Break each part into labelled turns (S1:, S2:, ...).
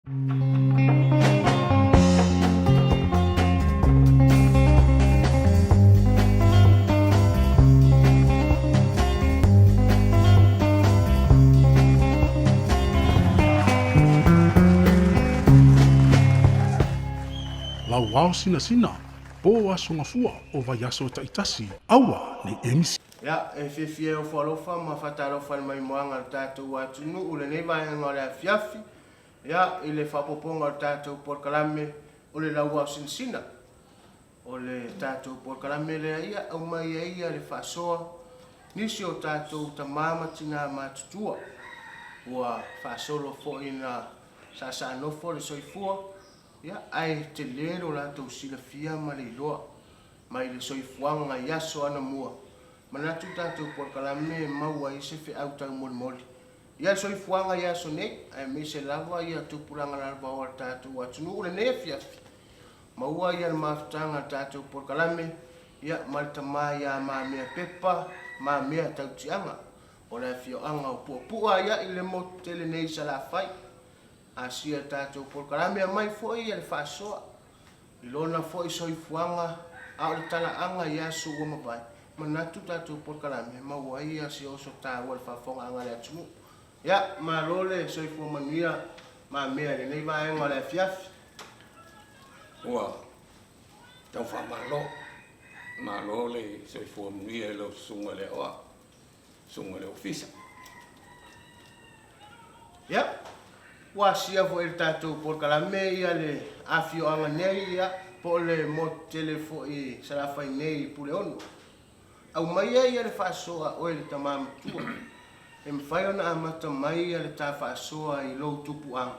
S1: Lauao sinasina, po aso gafua o vaiaso e taitasi, aua nei e misi.
S2: Ia, e fiafia e ofo alofa ma faatalofa i le maimoaga a le tatou atunuu i lenei vaega o le afiafi, ia, i le faaopoopoga o le tatou polokalame o le Lauao Sinasina. O le tatou polokalame lea ia aumai ai ia le faasoa nisi o tatou tama ma tina matutua ua faasolo foi ina saasaanofo le soifua, ia, ae tele lo latou silafia ma le iloa mai le soifuaga i aso anamua. Manatu tatou polokalame e maua ai se feau taumolimoli ia le soifuaga i aso nei, aemaise lava ia tupulaga lalovaoa o le tatou atunuu lenei afiafi. Maua ia le mafutaga a le tatou polokalame, ia, ma le tama ia Mamea Pepa, Mamea Tautiaga, o le afioaga o Puapua ia i le motu tele nei i Salafai. Asia le tatou polokalame aumai foi ia le faasoa i lona foi soifuaga a o le talaaga i aso ua mavae, manatu tatou polokalame maua ai ia se oso taua i le faafofogaaga a le atunuu. Ia, malo le soifua manuia Mamea i lenei vaega o le afiafi.
S3: Ua tau faamalo, malo le soifua manuia i lau susuga i le aoao, susuga i le ofisa.
S2: Ia, ua asia foi e le tatou polokalame ia le afioaga nei, ia, po o le motu tele foi i Salafai nei i Puleono. Aumaia ia le faasoa a oe le tama matua, e mafai ona amata mai ia le ta faasoa i lou tupuaga,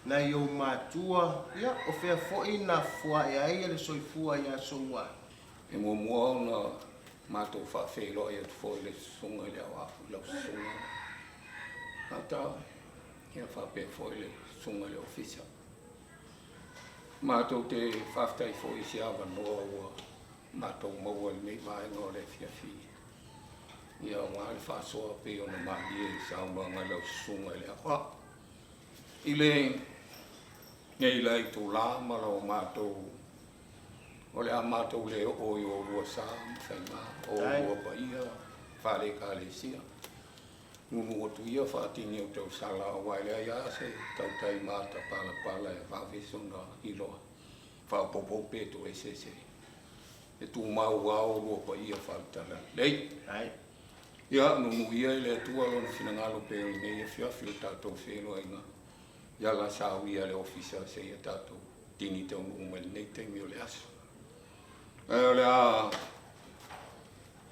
S2: nai ou matua, ia, o fea foi na foae ai ia le soifua i aso ua.
S3: E muamua ona matou faafeiloai atu foi i le Susuga i le Aoao, i lau Susuga Ata, ia faapea foi le Susuga i le Ofisa. Matou te faafetai foi i se avanoa ua matou maua i lenei vaega o le afiafi, ia aua le faasoa pei ona malie i saunoaga a lau Susuga i le Aoao. I lenei la itula ma lo matou O le a matou le oo i oulua sa ma faiga, o oulua paia faale-Ekalesia. Nunuu atu ia faatini o tausala aua e leai lava se tautai matapalapala e vave sona iloa faaopoopo pe toese se e tumau lava oulua paia faale-Talalelei. Ia, nunuu ia i le Atua Lona finagalo pei o lenei afiafi o le tatou feiloaiga i ala sauia a le Ofisa seia tatou tini taunuu mai lenei taimi o le aso. Ae o le a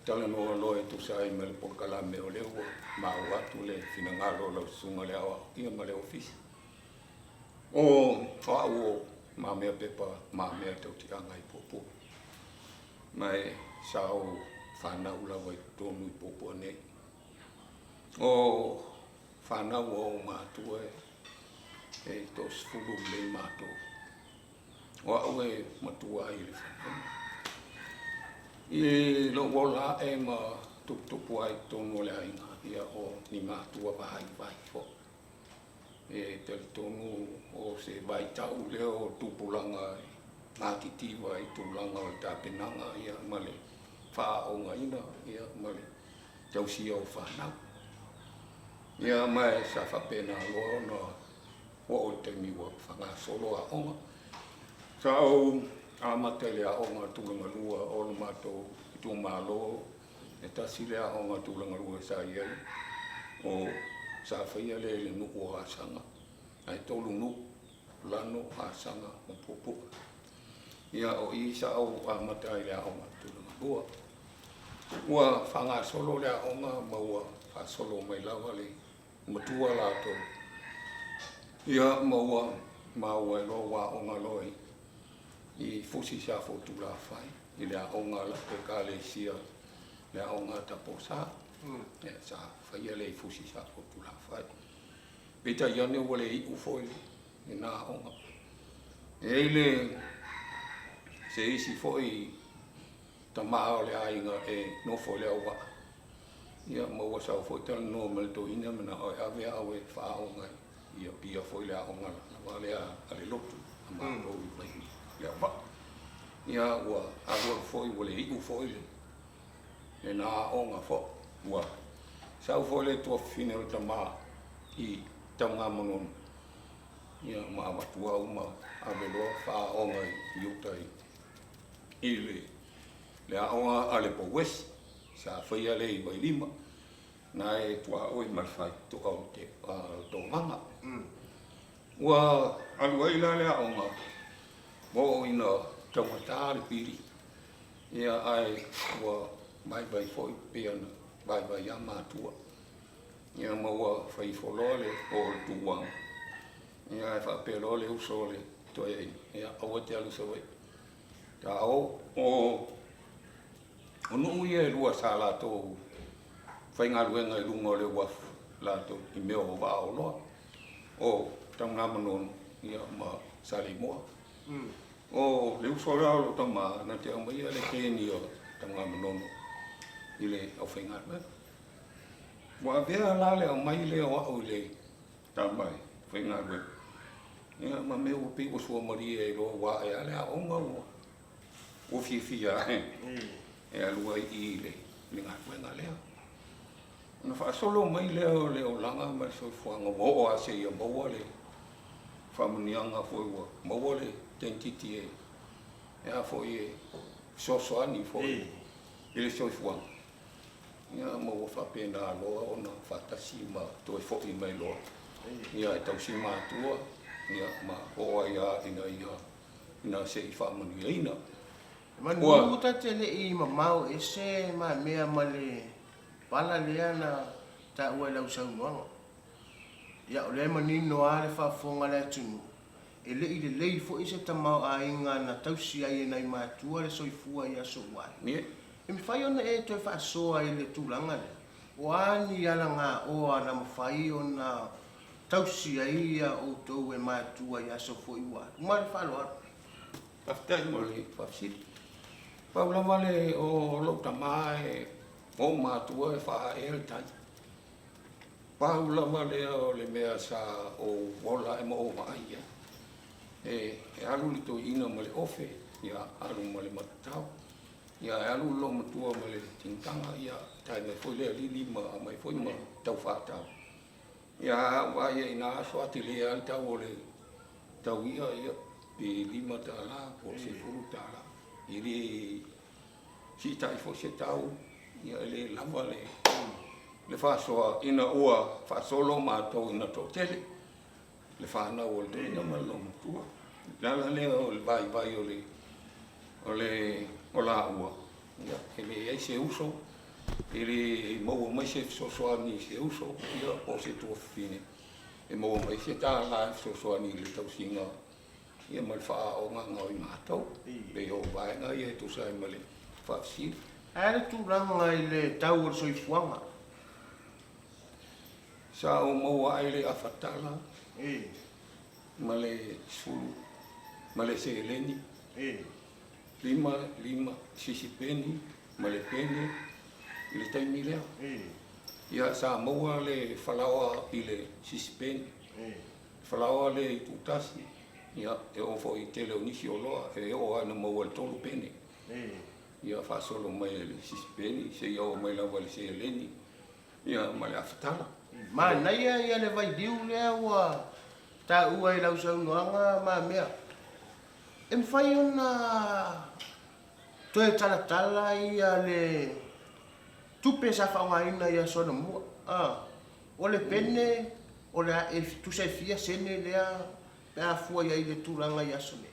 S3: talanoa loa e tusa ai ma le polokalame o lea ua maua atu le finagalo o lau susuga le aoao ia ma le ofisa. O au o Mamea Pepa Mamea Tautiaga i Puapua. Ma e sa ou fanau lava i totonu i Puapua nei. O fanau a ou matua e toasefulu lelei matou. O au e matua ai i le fanauga. I lou ola ae ma tuputupu ai i totonu o le aiga, ia o ni matua vaivai foi. E talitonu o se vaitau lea o tupulaga e matitiva i tulaga o le tapenaga ia ma le faaaoogaina ia ma le tausia o fanau. Ia ma e sa faapena loa ona oo i le taimi ua faagasolo aoga. Sa ou amata i le aoga tulagalua o le matou itumalo, e tasi le aoga tulagalua sa i ai, o sa faia lea i le nuu o Asaga, ae tolu nuu, Lano, Asaga ma Puapua. Ia o i sa ou amata ai i le aoga tulagalua. Ua faagasolo le aoga ma ua faasolo mai lava le matua latou. Ia ma ua maua ai loa ua aoga loa i Fusi sa Foutulafai i le aoga a lau Ekalesia, le aoga a Taposa. Ia sa faia lea i Fusi sa Foutulafai. Peitai ane ua le iu foi lena aoga. E i ai le se isi foi tama o le aiga e nofo i Leauvaa, ia ma ua sau foi talanoa ma le toeaina manao e ave au e faaaoga. i Apia foi le aoga lava lea a le lotu a matou i vai Leauvaa. Ia ua alualu foi ua le iu foi le lena aoga foi. Ua sau foi le tuafafine o le tama i Tanugamanono, ia ma avatu au ma ave loa faaaoga i uta i le aoga a le Pouesi sa faia lea i Vailima, na e tuaoi ma le faitotoa o le Tovaga. Ua alu ai la le aoga, ua oo ina taugata le pili, ia ae ua vaivai foi pei ona vaivai lava matua. Ia ma ua fai ifo loa le oo o le tuaga, ia ae faapea loa le uso o le toeaina, ia aua e te alu i Savaii. Ta o, o nuu ia e lua sa latou faigaluega i luga o le uafu latou i mea o vaa oloa, o Tanugamanono ia ma Saleimoa. O le uso la o lou tama na te aumaia le keni o Tanugamanono i le aufaigaluega. Ua avea la le aumai lea o au i le tama e faigaluega, ia ma mea ua pei ua suamalie ai loa ua ae lava le aoga ua ua fiafia e alu ai i i le galuega lea. Ona faasolo mai lea o le olaga ma le soifuaga ua oo lava seia maua le faamanuiaga foi ua maua le teinititi e a foi e fesoasoani foi i le soifuaga. Ia ma ua faapena loa ona faatasi ma toe foi mai loa ia e tausi matua ia ma oo ai lava ina ia ina se i faamanuiaina.
S2: Manu ta te le i mamao ese ma mea ma le pala lea na taua i lau saunoaga. Ia, o lea e manino lava le faafofoga a le atunuu, e le i lelei foi se tamaoaiga na tausi ai e nai matua le soifua i aso ua alu. E mafai ona e toe faasoa i le tulaga lea? O a ni alagaoa na mafai ona tausi ai ia outou e matua i aso foi ua alu? Ma le faaaloalo.
S3: Faafetai mo le faafesili. Pau lava le o lou tama e o matua e faaee le tai. Pau lava lea o le mea sa ou ola ae ma ou vaai i ai. E alu le toeaina ma le ofe, ia alu ma le matatao. Ia e alu le loomatua ma le tigitaga, ia tae mai foi le alili ma aumai foi ma tau faatau. Ia a ou vaai ai i na aso, a tele lava le tau o le tau i'a, ia pe $5 po o le $10. E le siitai foi se tau, ia e le lava le faasoa ina ua faasolo matou ina toatele le fanau o le toeaina ma le loomatua. O le ala lea o le vaivai o le o le o laua, ia, e leai se uso, e le maua mai se fesoasoani i se uso, ia, po o se tuafafine e maua mai se $1 e fesoasoani i le tausiga ia ma le faaaogaga o i matou. Pei o vaega ia e tusa ai ma le faafesili.
S2: Ae a le tulaga i le tau o le soifuaga?
S3: Sa ou maua ai le afa tala ma le sefulu ma le seleni, lima, lima sisipeni ma le pene i le taimi lea. Ia sa maua le falaoa i le sisipeni. Falaoa lea i Tuutasi, ia, e oo foi i tele o nisi oloa, e oo lava ina maua i le tolu pene. Ia faasolo mai e le sisipeni seia oo mai lava i le seleni, ia, ma le afa tala.
S2: Manaia ia le vailiu lea ua taua i lau saunoaga Mamea. E mafai ona toe talatala ia le tupe sa faaaogaina i aso anamua? O le pene, o le a, e tusa e fia sene lea pe a fua i ai i le tulaga i aso nei?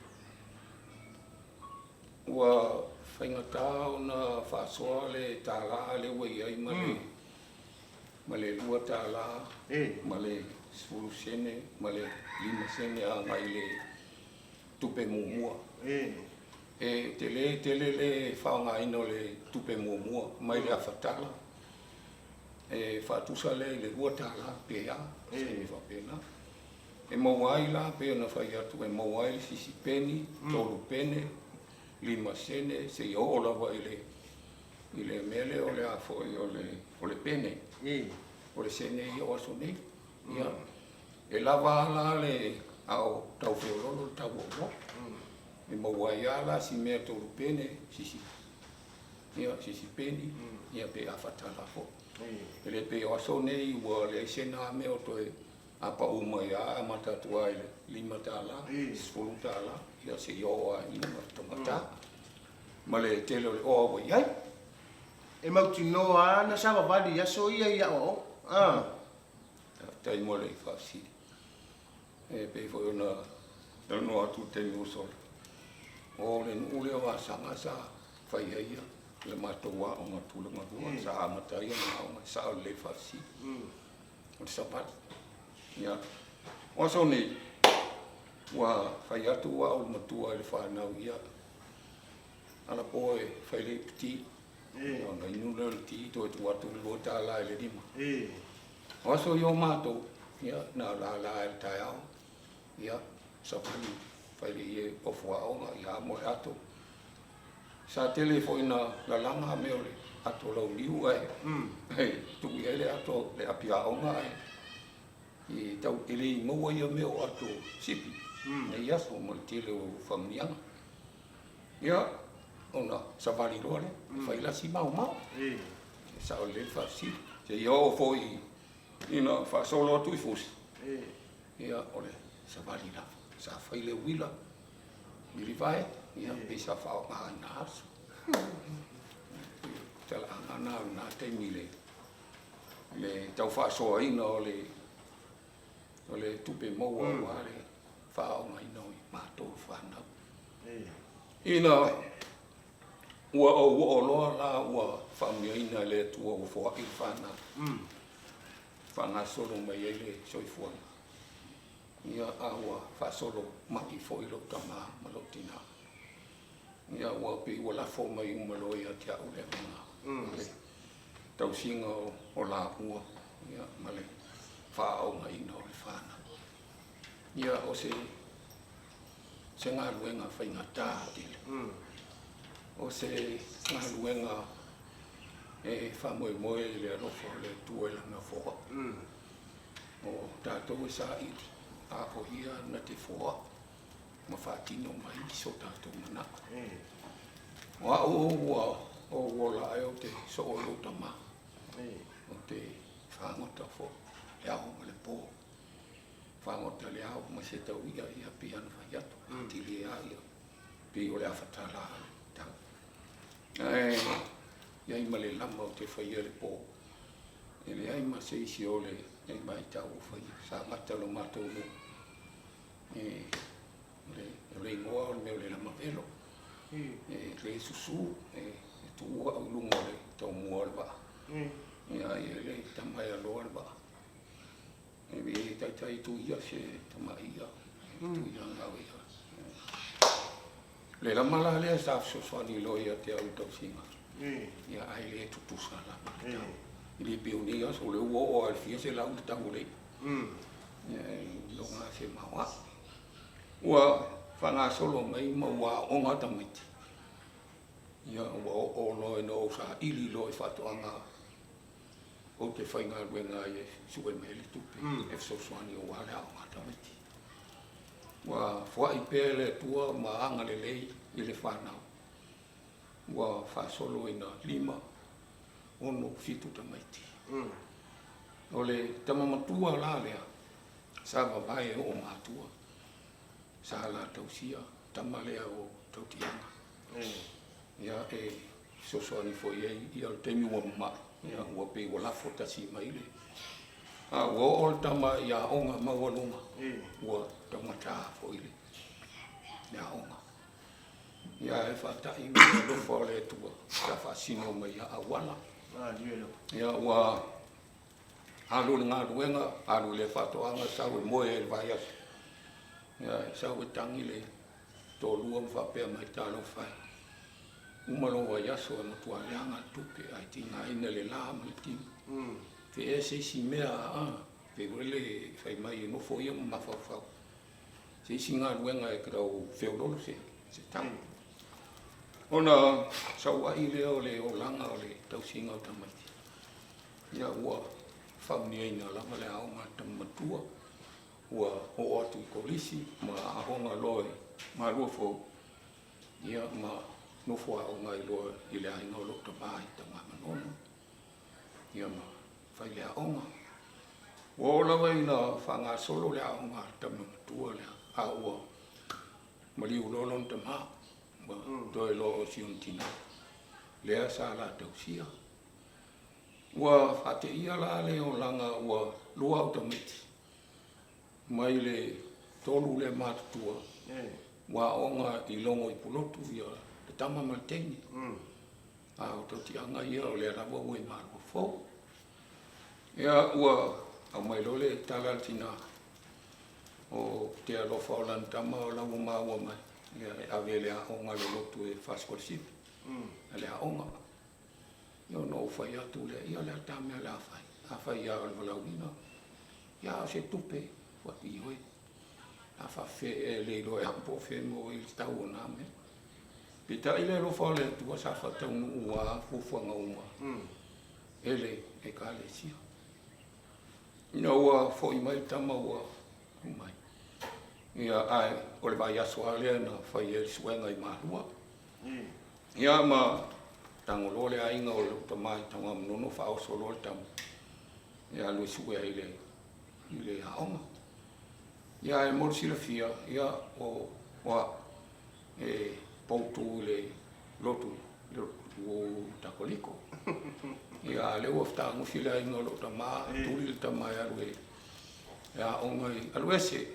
S3: Ua faigata ona faasoa le $1 lea ua i ai ma le ma le $2 ma le 10 sene ma le 5 sene agai i le tupe muamua. E tele tele le faaaogaina o le tupe muamua mai le afa tala e faatusa lea i le $2 pe a, se taimi faapena. E maua ai la pei ona fai atu e maua ai le sisi peni, tolu pene, lima sene seia oo lava i le i le mea lea o le a foi o le o le pene. O le sene ia o aso nei. Ia. E lava a la le a o tau feololo le tau o oloa. E maua ai lava la si mea 3 pene, sisi, ia, sisi peni, ia pe afa tala foi. E le pei o aso nei ua leai se na mea o toe a pau mai lava e amata atu lava i le $5, $10, ia seia oo lava i luga taugata ma le tele o le oa ua i ai.
S2: E mautinoa lava na savavali i aso ia i aoaoga. A.
S3: Faafetai mo le faafesili. E pei foi ona talanoa atu i le taimi ua sola, o le nuu lea o Asaga sa fai ai le matou aoga tulaga lua, sa amata ai ona aoga, e sao lelei le faafesili. O le savali. Ia, o aso nei, ua fai atu au le matua i le fanau, ia, ala po e fai le ipu ti. Ona inu lea o le ti, toe tuu atu le $2 i le lima. O aso ia o matou, ia, na o lala i le taeao, ia, savali, fai le ie ofu aoga, ia amo le ato. Sa tele foi na lalaga mea o le ato launiu ae tuu i ai le ato le api aoga ae i tau e le i maua ia mea o ato sipi nei aso ma le tele o faamanuiaga. Ia, ona savali loa lea, fai lasi maomao. E sao lelei le faafesili. Seia oo foi ina faasolo atu i Fusi, ia, o le savali lava. Sa fai le uila, milivae, ia, pei sa faaaoga i na aso. Talaaga na o lena taimi le le tau faasoaina o le tupe maua aua le faaaogaina o matou fanau. Ina ua ou oo loa la ua faamanuiaina e le Atua ua foai le fanau, faagasolo mai ai le soifuaga, ia, a ua faasolo mai foi lou tama ma lou tinā. Ia, ua pei ua lafo mai uma loa ia te au le avega le tausiga o laua, ia, ma le faaaogaina o le fanau. Ia, o se galuega faigata tele. O se galuega e faamoemoe i le alofa o le Atua i lana foai. O tatou e saili, a o ia na te foai ma faatino mai so tatou manao. O au ua ou ola ae ou te soo i lou tama. Ou te fagota foi le ao ma le po. Fagota le ao ma se tau ia ia pei ona fai atu. Atili e a ia pei o le afatala le tau. Ae i ai ma le lama o te faia le po. E leai ma se isi o le nei vaitau o faia. Sa gata lo matou nuu. E o le igoa o le mea o le lama velo. E le susu, e tuu au i luga o le taumua o le vaa. Ia, e le tama e aloa le vaa. E taitai tu ia se tama ia. Tu ia ngau ia. Le lama la lea sa fesoasoani loa ia te au i tausiga. Ia, ae le tutusa lava le tau. I le pei o nei aso, o lea ua oo lava i le fia selau le tau o le i'a. Ia, e iloga se maoae. Ua faagasolo mai ma ua aooga tamaiti. Ia, ua oo loa ina ou saili loa i faatoaga ou te faigaluega ai e sue mai ai le tupe e fesoasoani aua le aoga a tamaiti. Ua foai pea le Atua ma agalelei i le fanau. Ua faasolo ina 5, 6, 7 tamaiti. O le tama matua la lea, sa vavae e oo matua, sa la tausia tama lea o Tautiaga. Ia, e fesoasoani foi i ai ia le taimi ua mamai, ia, ua pei ua lafo tasi mai le. A ua oo le tama i aoga maualuga, ua taugata foi le aoga. Ia, e faatai ma le alofa o le Atua, sa faasino mai ia auala. Ia, ua alu i le galuega, alu i le faatoaga, sau e moe ai i le vaiaso. Ia, sau e tagi le toalua ma faapea mai, talofa e. Uma lou vaiaso e matua leaga le tupe ae tigaina le la ma le tino. Fe ea se isi mea a pe ua le fai mai e nofo ia ma mafaufau. Se isi galuega e tau feololo se tau. Ona sauai lea o le olaga o le tausiga o tamaiti. Ia, ua faamanuiaina lava le aoga a le tama matua. Ua oo atu i kolisi ma aoga loa i Malua Fou, ia ma nofo aoga ai loa i le aiga o lou tama i Tagamanono, ia ma fai le aoga. Ua oo lava ina faagasolo le aoga a le tama matua lea, a ua maliu loa lona tama, ua toe loa o si ona tinā, lea sa la tausia. Ua faateia la le olaga ua lua au tamaiti mai le tolu lea matutua ua aoga i logo i Pulotu ia le tama ma le teine. A o tautiaga ia o lea lava ua i Malua Fou. Ia ua aumai loa le tala a le tina o te alofa o lana tama o la ua maua mai ia e ave i le aoga a le lotu e faasikolasipi a le aoga. Ia ona ou fai atu lea, ia o le a ta mea o le a fai? Afai lava o le valaauina, ia a o se tupe, ua ioe. A faafefea ea e le iloa e au po o fea e maua ai le tau o na mea. Peitai le alofa o le Atua sa faataunuu lava fuafuaga uma e le Ekalesia. Ina ua foi mai le tama ua mai, ia ae o le vaiaso lava lea na fai ai le suega i Malua. Ia ma tago loa le aiga o lou tama i Tanugamanono faaoso loa le tama e alu e sue ai i le aoga. Ia ae mo le silafia, ia o au e poutu i le lotu Katoliko. Ia a o lea ua fetagofi le aiga o lou tama, tuli le tama e alu e aoga i alu ese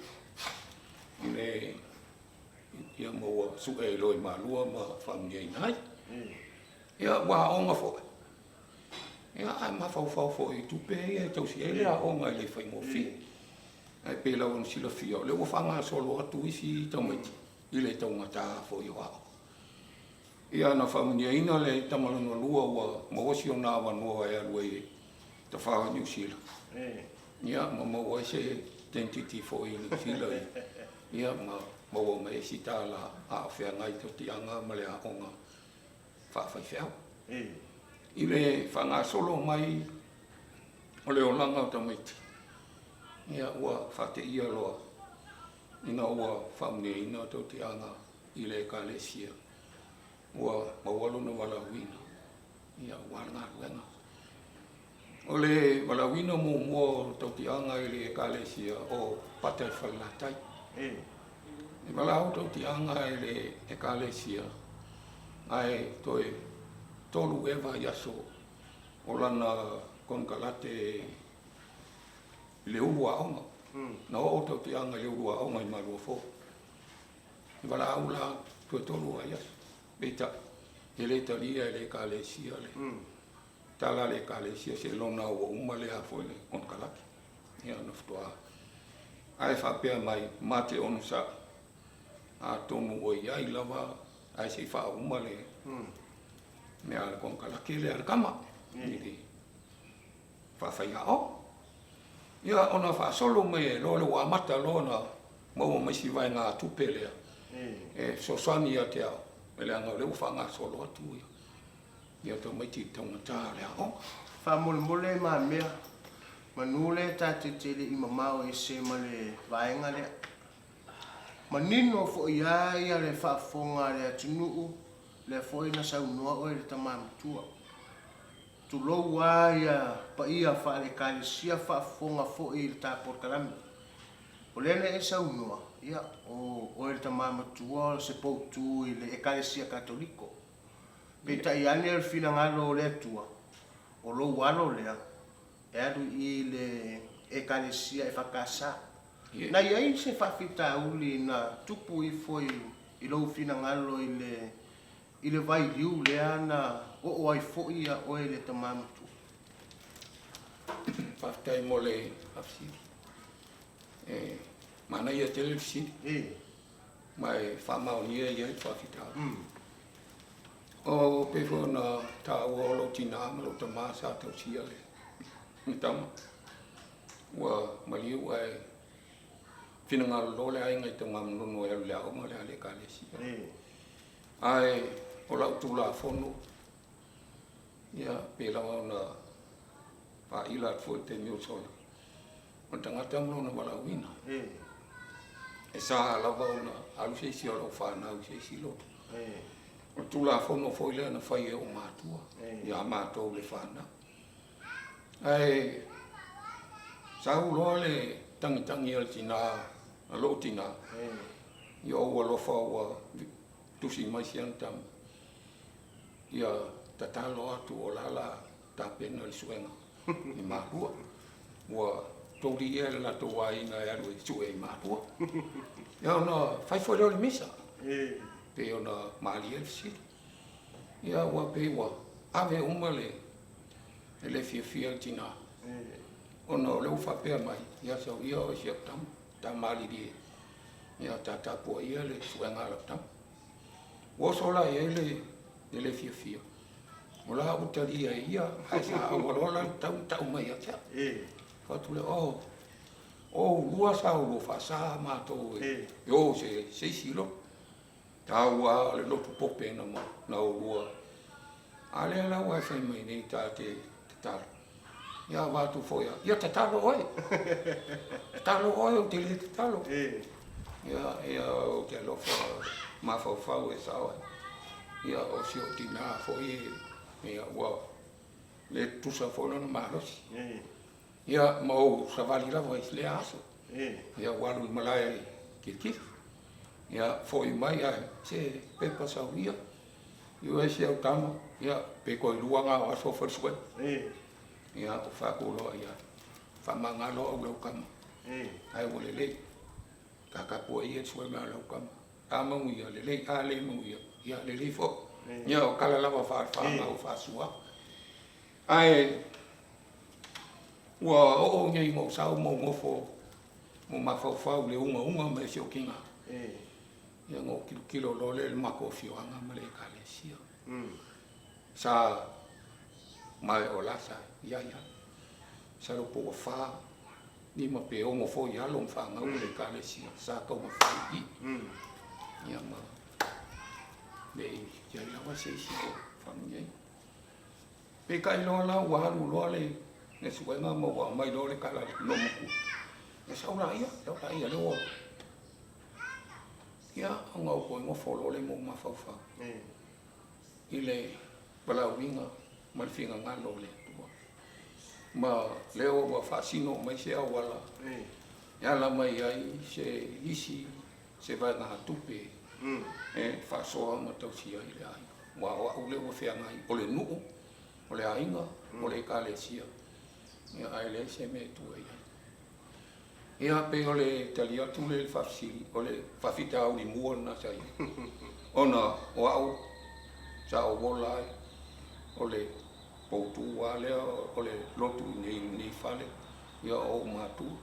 S3: i le ia ma ua sue ai loa i Malua ma faamanuiaina ai. Ia ua aoga foi, ia ae mafaufau foi i tupe ia e tausi ai le aoga e le faigofie. Ae pei lava ona silafia, o lea ua faagasolo atu isi tamaiti i le taugata foi o aoga. Ia na faamanuiaina le tama lona lua ua maua si ona avanoa e alu ai e tafao i Niu Sila. Ia ma maua ai se teinititi foi i Niu Sila ia ma maua mai ai si tala a o feagai totiaga ma le aoga faafaifeau. I le faagasolo mai o le olaga o tamaiti, ia ua faateia loa ina ua faamanuiaina totiaga i le Ekalesia ua maua lona valaauina aua le galuega. O le valaauina muamua o tautiaga i le Ekalesia o Pata i Falelatai. E valaau tautiaga i le Ekalesia ae toe 3 ea vaiaso o lana konekarate i le ulu aoga. Na oo tautiaga i le ulu aoga i Maluafou. E valaau la toe 3 vaiaso. Peitai, e le talia e le Ekalesia le tala a le Ekalesia seiloga ua uma lea foi le konekarate. Ia ona faatoa ae faapea mai ma te onosai atonu o i ai lava ae se i faauma le mea a le konekarate lea a le tama i le faafaiaoga. Ia ona faasolo mai ai loa lea ua amata loa ona maua mai si vaegatupe lea e fesoasoani ia te au, leaga o lea ua faagasolo atu ia tamaiti i le taugata o le aoga.
S2: Faamolemole mamea, manu lea ta te te le i mamao ese ma le vaega lea. Manino foi a ia le faafofoga a le atunuu, lea foi na saunoa oe le tama matua. Tulou a ia paia faale-Ekalesia faafofoga foi i le ta polokalame. O lea na e saunoa, ia, o oe le tama matua o se poutu i le Ekalesia Katoliko. Peitai ane o le finagalo o le Atua, o lou alo lea e alu i le Ekalesia EFKS. Na i ai se faafitauli na tupu ifo i lou finagalo i le i le vailiu lea na oo ai foi ia oe le tama matua?
S3: Faafetai mo le faafesili. E manaia tele le fesili. Ma e faamaonia i ai le faafitauli. O pei foi ona taua o lou tinā ma lou tamā sa tausia le tama. Ua maliu ae finagalo loa le aiga i Tanugamanono e alu i le aoga lea a le Ekalesia. Ae o lau Tulafono, ia, pei lava ona faaila atu foi i le taimi ua sola, O le tagata ma lona valaauina. E sa lava ona alu se isi o lau fanau i se isi lotu. O le Tulafono foi lea na fai e ou matua ia matou le fanau. Ae sau loa le tagitagi a le tina, a lou tina, ia ou alofa ua tusi mai si ana tama, ia tatalo atu o la la tapena le suega i Malua. Ua toli ea le latou aiga e alu e sue i Malua. Ia ona fai foi lea o le misa, pei ona malie le fesili. Ia ua pei ua ave uma le le fiafia le tina, ona o lea ua faapea mai, ia sau ia oe si au tama, ta malilie, ia ta tapuaia le suega a lau tama. Ua oso la i ai le le fiafia, o la ua talia e ia, ae sa auala loa la tau tau mai ia te au. Fai atu lea, oh, o ulua sa ulua faasa matou e o se isi lotu. Taua lava o le lotu pope na na ulua. A lea la ua e fai mai nei ta te tatalo. Ia avatu foi a, ia tatalo oe. Tatalo oe ou te le tatalo. Ia, ia ou te alofa mafaufau e sao ai. Ia o si ou tinā foi ia ua le tutusa foi lona malosi. Ia ma ou savali lava i lea aso. Ia ua alu i malae kilikili. Ia foi mai ae se pepa sau ia. Ia e si au tama, ia pe toe lua na o aso o fale Ia o fai atu loa ia faamagalo au lau tama. Ae ua lelei. Tatapuaia le suega a lau tama. A manuia, lelei, a le manuia, ia lelei foi. Ia o tala lava faale-fanau faasua. Ae ua oo nei ma ou sau ma ou nofo ma mafaufau i le ugauga mai o si ou tina. Ia ona ou tilotilo loa lea i le matou afioaga ma le Ekalesia. Sa mae o la sa i ai lava. Masalo po ua fa, lima pe ono foi alo ma fanau o le Ekalesia sa taumafai i i. Ia ma le i i ai lava se isi o faamanuiaina. Peitai loa la ua alu loa le suega ma ua aumai loa le tala i le loomatua, ia sau laia, sau laia lea ua Ia, ona ou toe nofo loa lea ma ou mafaufau i le valaauina ma le finagalo o le Atua. Ma lea ua faasino mai se auala e ala mai ai se isi se vaegatupe e faasoa ma tausia ai le aiga. Aua o au lea ua feagai, o le nuu, o le aiga, o le ekalesia, ia ae leai se mea e tua i ai. Ia, pei o le tali atu lea i le faafesili, o le faafitauli mua lena sa i ai, ona o au sa ou ola ai, o le poutu lava lea o le lotu i inei i lenei fale, ia o ou matua,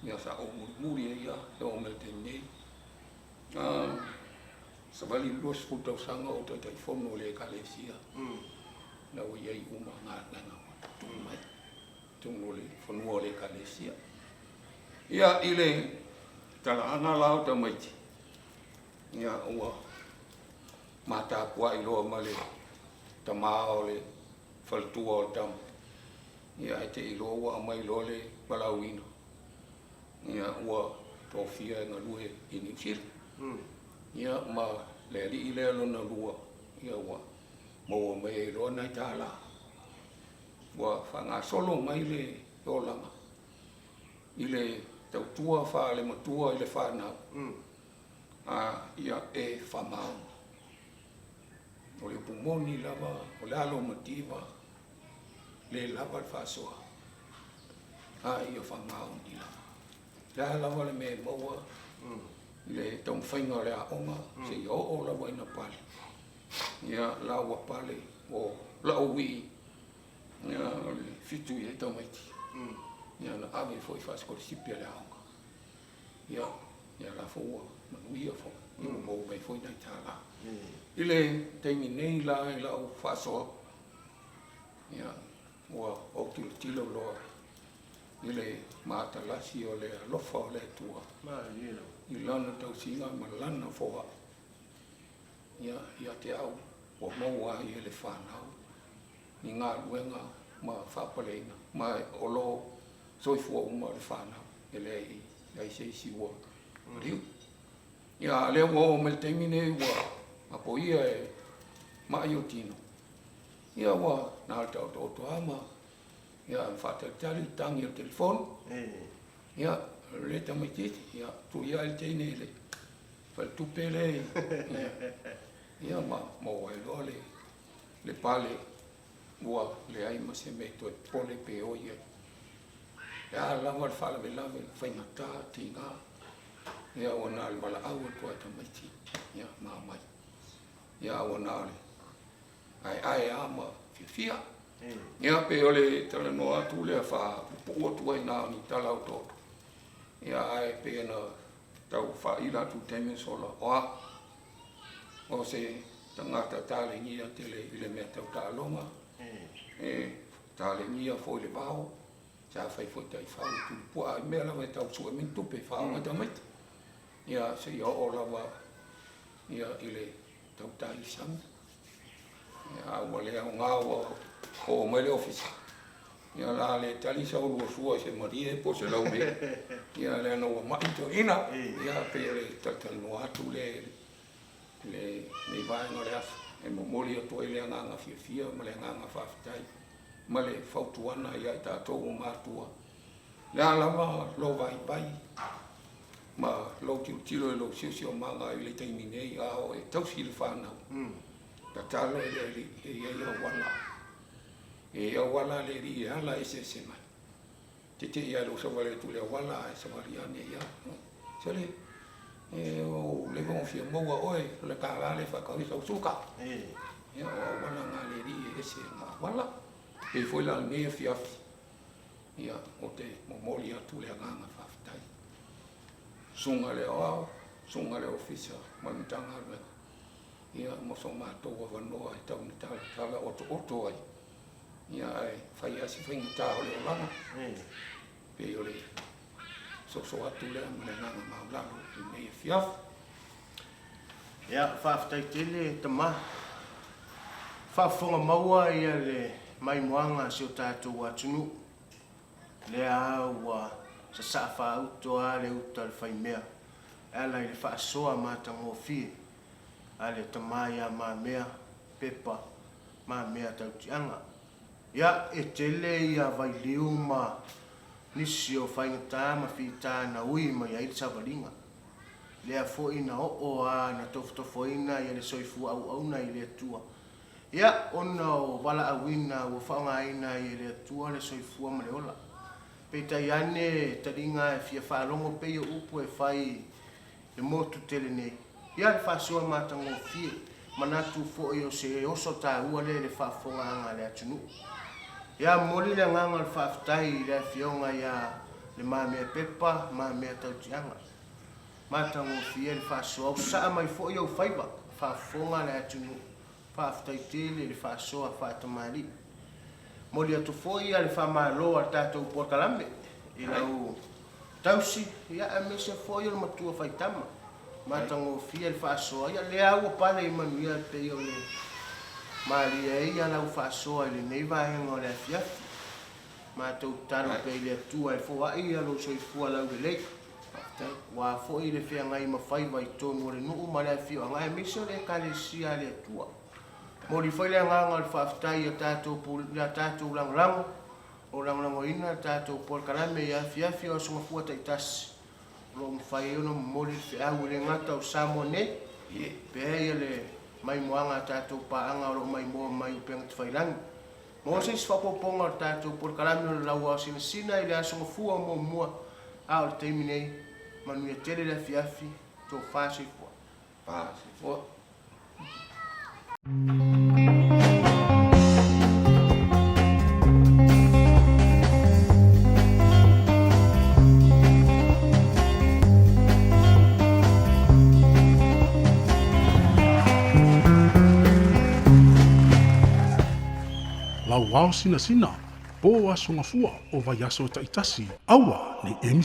S3: ia sa ou mulimuli ai lava e oo mai i le taimi nei. Savali i le 20 tausaga o ou Taitaifono o le Ekalesia, la ua i ai uma galuega ua tuutuu mai. Totonu o le fanua o le Ekalesia. Ia, i le talaaga la o tamaiti, ia, ua matapuai loa ma le tama o le faletua o le tama, ia, ae te i loa ua aumai loa le valaauina, ia, ua tofia e galue i Niu Sila. Ia, ma le alii lea lona lua, ia, ua maua mai ai loa nai tālā. Ua faagasolo mai le olaga i le tautua faale-matua i le fanau, a ia e faamaoni. O le upu moni lava, o le alo mativa, le lava le faasoa, a ia faamaoni lava. Le a lava le mea e maua i le taumafaiga o le aoga, seia oo lava ina pale. Ia, la ua pale, o la'u uii, ia, o le fitu i ai tamaiti. Ia, na ave foi faasikolasipi a le aoga. Ia, ia la foi ua manuia foi, ia ua maua mai foi nai tālā. I le taimi nei la i la'u faasoa, ia, ua ou tilotilo loa i le matalasi o le alofa o le Atua i Lana tausiga ma Lana foai. Ia, ia te au, ua maua ai e le fanau ni galuega ma faapaleina, ma o lo o soifua uma le fanau, e leai leai se isi ua maliu. Ia, a o lea ua oo mai le taimi lenei ua apoia e ma'i o tino, ia ua na o le taotooto lava ma ia faatalitali le tagi o le telefoni, ia o le tamaitiiti, ia tui ae le teine i le faletupe lea, ia ma maua ai loa le pale ua leai ma se mea e toe popole pe oi ai. Le a lava le faalavelave, faigata, tiga, ia ua na o le valaau atu lava i tamaiti, ia ma omai. Ia ua na o le aeae lava ma fiafia. Ia pei o le talanoa atu lea faapuupuu atu ai na o ni tala otooto. Ia ae pei ona tau faaila atu i le taimi ua sola, o a? O se tagata talegia tele i le mea tau taaloga, e talegia foi le vao, sa fai foi taifau i Tulupuaa, i mea lava e tau sue mai ni tupe e faaoo ai tamaiti. Ia seia oo lava ia i le tautai i le sami. Ia a ua le aoga ua oo mai le ofisa, ia o le a le tali sau lua sua i se malie po o se laumei, ia leaga ua mai toeaina. Ia pei o le talatalanoa atu lea i lenei vaega o le aso e momoli atu ai le agaga fiafia ma le agaga faafetai ma le fautuaga ia i tatou o matua, le a lava lou vaivai ma lou tilotilo i lou siosiomaga i le taimi nei a o e tausi le fanau, tatalo i le Alii e i ai auala, e i ai auala a le Alii e ala eseese mai. Te te i ai lou savali atu i le auala ae savali ane ia. Sole, e ua leva ona fia maua oe, o le $1 lea e faatau ai sau suka. Ia, o auala na a le Alii e ese ma auala. Pei foi la lenei afiafi, ia, ou te momoli atu le agaga faafetai. Susuga i le Aoao, Susuga i le Ofisa ma le Matagaluega, ia, mo so matou avanoa e tau ina talatala otooto ai, ia, ae fai lava si faigata o le olaga, pei o le soso atu lea ma le agaga maualalo i lenei afiafi.
S2: Ia, faafetai tele tama. Faafofoga maua ia le maimoaga a si o tatou atunuu. Lea ua sasaa faauto a le uta a le faimea e ala i le faasoa matagofie a le tama ia Mamea Pepa Mamea Tautiaga. Ia, e tele ia vailiu ma nisi o faigata ma fita na ui mai ai le savaliga. Lea foi na oo a na tofotofoina ia le soifua auauna i le Atua. Ia, ona o valaauina ua faaaogaina ai e le Atua le soifua ma le ola. Peitai ane, taliga e fia faalogo pei o upu e fai i le motu tele nei. Ia, le faasoa matagofie, manatu foi o se oso taua lea i le faafofogaaga a le atunuu. Ia, momoli le agaga o le faafetai i le Afioga ia Le Mamea Pepa Mamea Tautiaga. Matagofie le faasoa, usaa mai foi ou faiva, faafofoga le atunuu, faafetai tele i le faasoa faatamalii. Momoli atu foi le faamalo a le tatou polokalame i lau tausi, ia aemaise foi o le matua faitama. Matagofie le faasoa, ia lea ua pale i manuia e pei o le malie ai ia lau faasoa i lenei vaega o le afiafi. Matou tatalo pea i le Atua e foai ia lou soifua laulelei. Aua foi le feagai ma faiva i totonu o le nuu ma le afioaga aemaise o le Ekalesia a le Atua. Momoli foi le agaga o le faafetai i a tatou i a tatou lagolago o lagolagoina le tatou polokalame i afiafi o Aso Gafua taitasi o lo o mafai ai ona momoli le feau e le gata o Samoa nei pea ia le maimoaga a tatou paaga o lo o maimoa mai upegatafailagi. Maua se isi faaopoopoga o le tatou polokalame o le Lauao Sinasina i le Aso Gafua muamua, a o le taimi nei, manuia tele le afiafi, tofa soifua.
S3: Pa soifua.
S1: Lauao sinasina, po aso gafua o vaiaso taitasi, aua nei e misi.